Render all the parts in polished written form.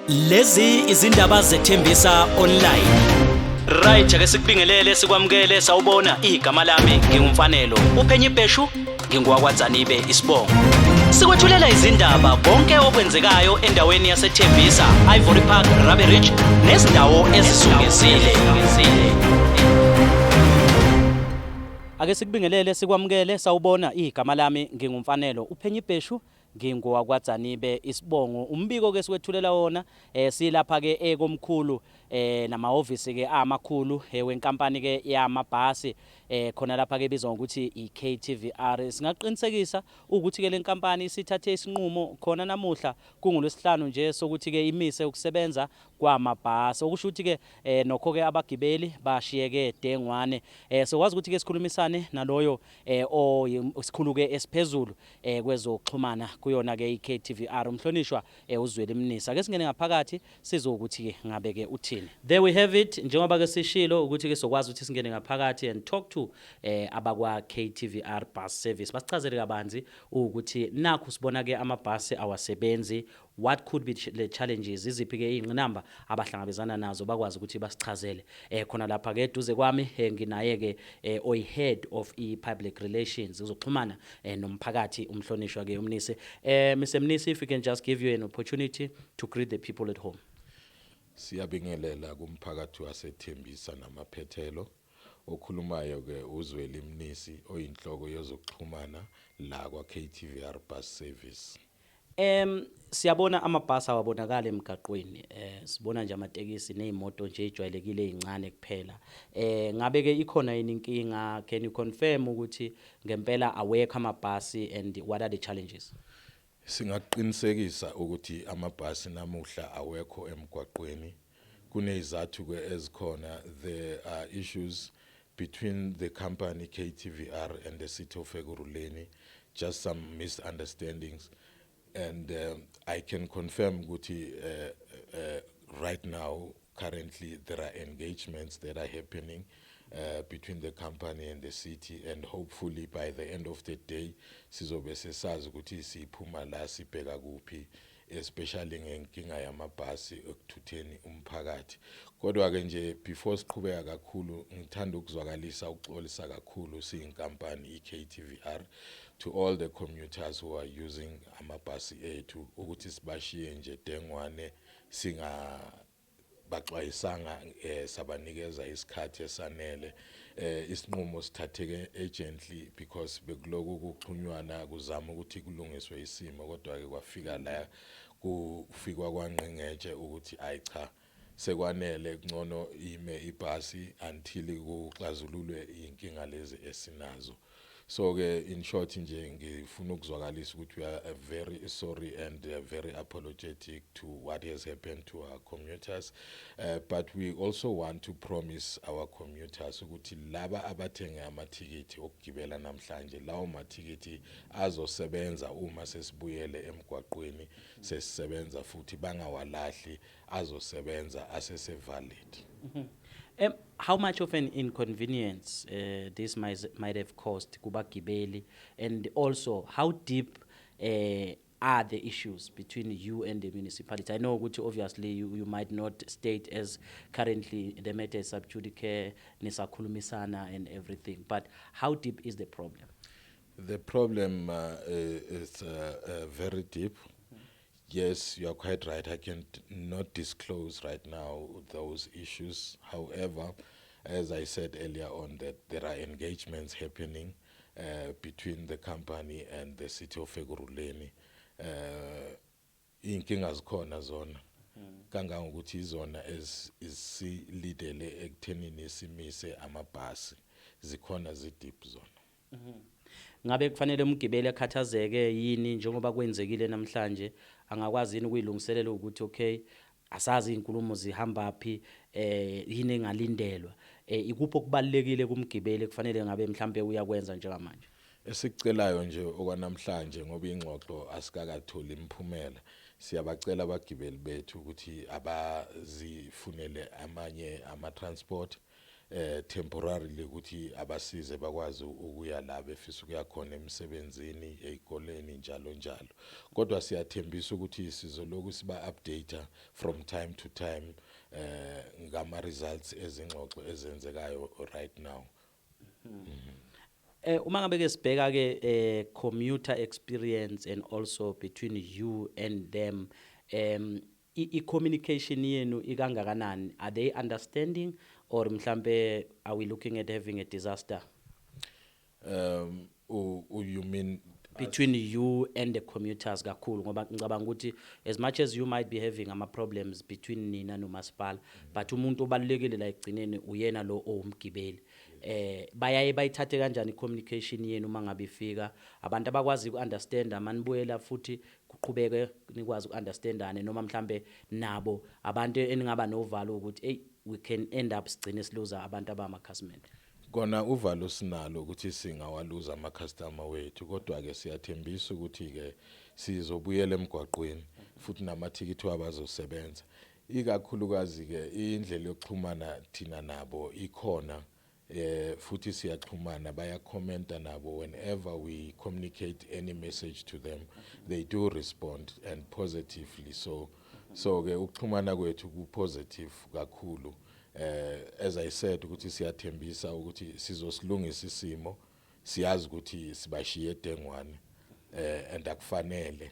Lezi izindaba zeThembisa Online. Right, ake sikubingelele, sikwamukele. Sawubona, igama lami nginguMfanelo. Uphenye ibheshu, ngingowakwaDzanibe isibongo. Sikwethulela izindaba, konke okwenzekayo endaweni yaseThembisa, Ivory Park, Rabie Ridge nezindawo ezizungezile. Ake sikubingelele, sikwamukele. Sawubona, igama lami nginguMfanelo. Uphenye ibheshu, ngingowakwaDzanibe isibongo. Umbiko ke sikwethulela wona silapha ke ekomkhulu namahhovisi ke amakhulu wenkampani ke yamabhasi khona lapha ke ebizwa ngokuthi i-KTVR. Singaqinisekisa ukuthi ke lenkampani isithathe isinqumo khona namuhla kungolwesihlanu nje sokuthi ke imise ukusebenza kwamabhasi, okusho ukuthi ke nokho ke abagibeli bashiyeke dengwane. Sokwazi ukuthi ke sikhulumisane naloyo isikhulu ke esiphezulu kwezokuxhumana kuyona ke i-KTVR, umhlonishwa uZweli Mnisi. Ake singene ngaphakathi sizwe ukuthi ke ngabe ke uthini. There we have it. Njengoba ke sishilo ukuthi ke sokwazi ukuthi singene ngaphakathi and talk to abakwa KTVR Bus Service, basichazele kabanzi ukuthi nakhu sibona ke amabhasi awasebenzi, what could be the challenges, iziphi ke izingqinamba abahlangabezana nazo, bakwazi ukuthi basichazele. Khona lapha ke eduze kwami nginaye ke oyi head of i-public relations, uzoxhumana nomphakathi, umhlonishwa ke uMnisi. Mr Mnisi, if we can just give you an opportunity to greet the people at home. Siyabingelela kumphakathi waseThembisa namaphethelo. Okhulumayo ke uZweli Mnisi, oyinhloko yezokuxhumana la kwa KTVR Bus Service. Siyabona amabhasi awabonakala emgaqweni. Sibona nje amatekisi nezimoto nje ejwayelekile ezincane kuphela. Ngabe ke ikhona yini inkinga? Can you confirm ukuthi ngempela awekho amabhasi and what are the challenges? Singaqinisekisa ukuthi amabhasi namuhla awekho emgwaqweni. Kunezizathu ke ezikhona. There are issues between the company KTVR and the City of Ekurhuleni, just some misunderstandings, and I can confirm ukuthi right now, currently, there are engagements that are happening between the company and the city, and hopefully by the end of the day sizobe sesazi ukuthi siphuma la sibheka kuphi, especially ngenkinga yamabhasi ekuthutheni umphakathi. Kodwa ke nje before siqhubeka kakhulu, ngithanda ukuzwakalisa ukuxolisa kakhulu siyinkampani iKTVR to all the commuters who are using amabhasi ethu, ukuthi sibashiye nje dengwane singa baxwayisanga, sabanikeza isikhathi esanele. Isinqumo sithatheke urgently because bekuloku kuxhunywana kuzama ukuthi kulungiswe isimo, kodwa ke kwafika la kufikwa kwangqingetshe ukuthi ayi cha, sekwanele, kungcono ime ibhasi until kuxazululwe inkinga lezi esinazo. So ke in short nje ngifuna ukuzwakalisa ukuthi we are very sorry and very apologetic to what has happened to our commuters, but we also want to promise our commuters ukuthi laba abathenge amathikithi okugibela namhlanje, lawo mathikithi azosebenza uma sesibuyele emgwaqweni sesisebenza futhi. Bangawalahli, azosebenza, asese valid. How much of an inconvenience this might have caused kubagibeli, and also how deep are the issues between you and the municipality? I know ukuthi obviously you might not state as currently the matter is sub judice, nisakhulumisana and everything, but how deep is the problem? The problem is very deep. Yes, you are quite right. I can not disclose right now those issues. However, as I said earlier on, that there are engagements happening between the company and the City of Ekurhuleni. Inkinga zikhona zona kangangokuthi izona esilidele ekuthenini simise amabhasi. Zikhona, zi-deep zona. Ngabe kufanele umgibeli akhathazeke yini njengoba kwenzekile namhlanje? Angakwazi yini ukuyilungiselela ukuthi okay, asazi izinkulumo zihamba phi, yini engalindelwa, ikuphi okubalekile kumgibeli kufanele ngabe mhlambe uyakwenza njengamanje? Esikucelayo nje okwanamhlanje, ngoba ingxoxo asikakatholi imiphumela, siyabacela abagibeli bethu ukuthi abazifunele amanye ama-transport. Temporarily ukuthi abasize bakwazi ukuya la befisa ukuya khona, emsebenzini, ezikoleni, njalo njalo. Kodwa siyathembisa ukuthi sizoloku siba update from time to time ngama results ezingxoxo ezenzekayo right now. Uma ngabe ke sibheka ke commuter experience and also between you and them, i communication yenu ikangakanani? Are they understanding or mhlambe are we looking at having a disaster? You mean Between you and the commuters kakhulu, ngoba ngicabanga ukuthi as much as you might be having ama problems between nina nomasipala, but umuntu obalulekile la ekugcineni uyena lo owumgibeli. Bayaye bayithathe kanjani communication yenu uma ngabe ifika? Abantu abakwazi ukunderstand, manibuyela futhi kuqhubeke nikwazi ukunderstandane, noma mhlambe nabo abantu eningaba novalo ukuthi hey, we can end up sigcine siluza abantu abamakhasimende? Kona uvalo sinalo ukuthi singawaluza ama customer wethu, kodwa ke siyathembisa ukuthi ke sizobuyela emgwaqweni futhi namathikithi wabo azosebenza. Ikakhulukazi ke indlela yokuxhumana thina nabo ikhona, futhi siyaxhumana, bayacommenta nabo. Whenever we communicate any message to them, they do respond, and positively so. So ke ukuxhumana kwethu ku positive kakhulu. As I said ukuthi siyathembisa ukuthi sizosilungisa isimo. Siyazi ukuthi sibashiye dengwane and akufanele.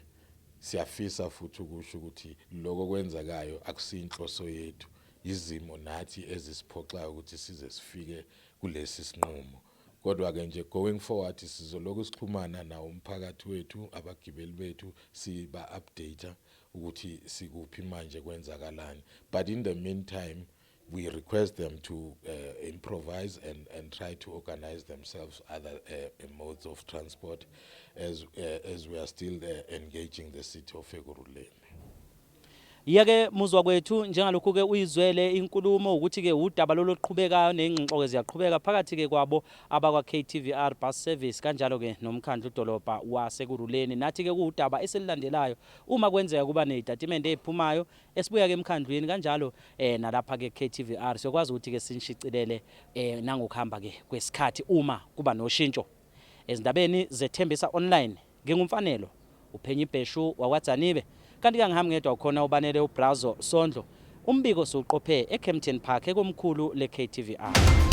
Siyafisa futhi ukusho ukuthi lokho kwenzakayo akusinhloso yethu, izimo nathi ezisiphoxayo ukuthi size sifike kulesi sinqumo. Kodwa ke nje going forward sizoloku sixhumana nawo umphakathi wethu, abagibeli bethu, siba update ukuthi sikuphi manje, kwenzakalani. But in the meantime we request them to improvise and try to organize themselves other modes of transport as we are still engaging the city of Ekurhuleni. Yeke muzwa kwethu, njengalokhu ke uyizwele inkulumo ukuthi ke udaba loloqhubekayo nengxoxo ke ziyaqhubeka phakathi ke kwabo abakwa KTVR Bus Service kanjalo ke nomkhandlu dolobha waseKurhuleni. Nathi ke kuudaba eselilandelayo, uma kwenzeka kuba nezitatimende eziphumayo esibuya ke emkhandlwini kanjalo nalapha ke KTVR, siyokwazi ukuthi ke sinishicilele nangokuhamba ke kwesikhathi uma kuba noshintsho. Ezindabeni zeThembisa Online, nginguMfanelo Uphenye Ibheshu wakwaDzanibe, kanti kangihambi ngedwa, ukhona uBanele uBrazo Sondlo. Umbiko siwuqophe eKempton Park, ekomkhulu le-KTVR.